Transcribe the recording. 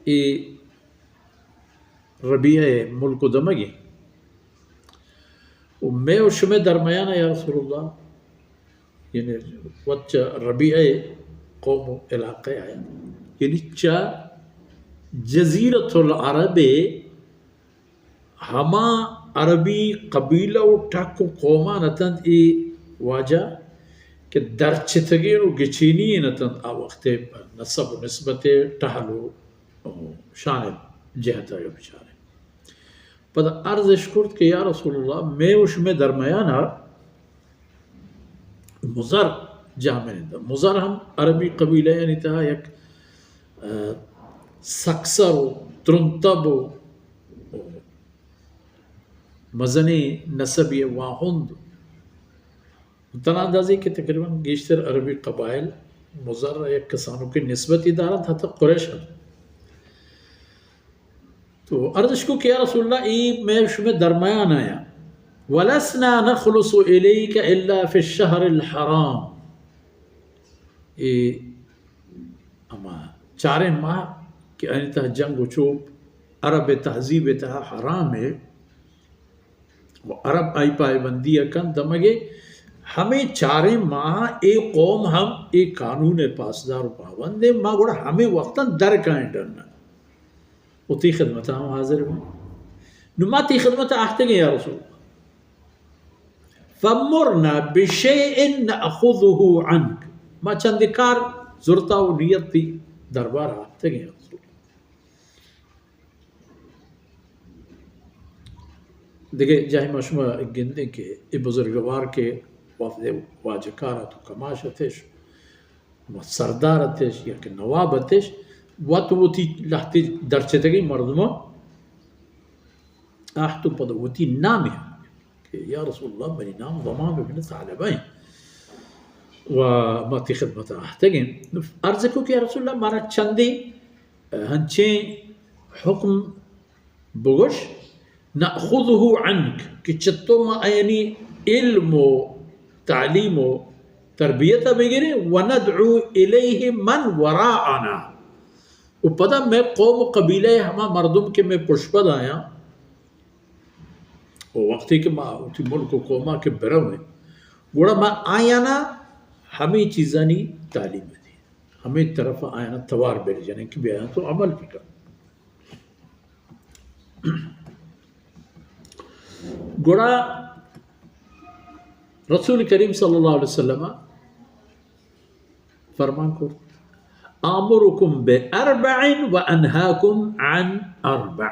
اے ربیعہ ملک و دمگیں و مئے و شمئے درمیان ءَ، یا رسول اللہ، یعنی وت چہ ربیعہ قوم و علاقہ آیا، یعنی چہ جزیرۃ العرب ہما عربی قبیلہ و ٹک و قومان اتنت اے واجہ کہ درچتگین و گچینین اتنت، آ وقت نسب و نسبت ٹہل و شان جہت ءَ بچاریں۔ پدا عرض اش کرت کہ یا رسول اللہ، مئے و شمئے درمیان ءَ مضر جاہ منند۔ مضر ہم عربی قبیلہ یعنی تہا یک، آ، سکسر و ترندتب و، و مزنیں نسبی واہند۔ تنا اندازے کہ تقریباً گیشتر عربی قبائل مضر ءَ یک کسانوکیں نسبتی دارنت، حتی قریش ہم۔ تو عرض اش کو کہ یا رسول اللہ، اے مئے شمئے درمیان آیا، ولسنا نخلص الیک الا فی الشہر الحرام۔ اے ہما چاریں ماہ کہ آنی تہا جنگ و چوپ عرب تہذیب تہا حرام ہے، و عرب آئی پائبندی ءَ کنت دمگے، ہمے چاریں ماہ اے قوم ہم اے قانون ءِ پاسدار و پابند انت، ما گڑا ہمے وقتاں در کائیں ڈن ءَ و تئی خدمت ءَ ہم حاضر بیں۔ نو ما تئی خدمت ءَ آہتگیں یا رسول اللہ، فمرنا بشیء نأخذه عنک، ما چندے کار زرتا و نیت تئی دربار ءَ آہتگیں یا رسول اللہ۔ دگہ جاہے ما شما گندیں کہ اے بزرگوار کہ وفد واجہ کار ات و کماش اتش، و سردار اتش یا کہ نواب اتش، وت وتی لہتے درچتگیں مردماں آہت و پدا وتی نامی کہ یا رسول اللہ، منی نام ضمام ابن ثعلبہ انت و ما تئی خدمت ءَ آہتگیں۔ عرض کو کہ یا رسول اللہ، مارا چندے ہنچیں حکم بگوش، نأخذه عنک، کہ چہ تو ما آیانی علم و تعلیم و تربیت ءَ بگریں، وندعو الیہ من وراءنا، و پدا مئے قوم و قبیلہ ءِ ہما مردم کہ مئے پشپد آیاں، و وقتی کہ ما وتی ملک و قوما کہ برویں، گڑا ما آیانا ہمے چیزانی تعلیم بدیں، ہمے طرف آیانا توار برجنیں کہ بیایاں تو عمل بکن۔ گڑا رسول کریم صلی اللہ علیہ وسلم فرمان کرت، آمرکم باربع و انہاکم عن اربع۔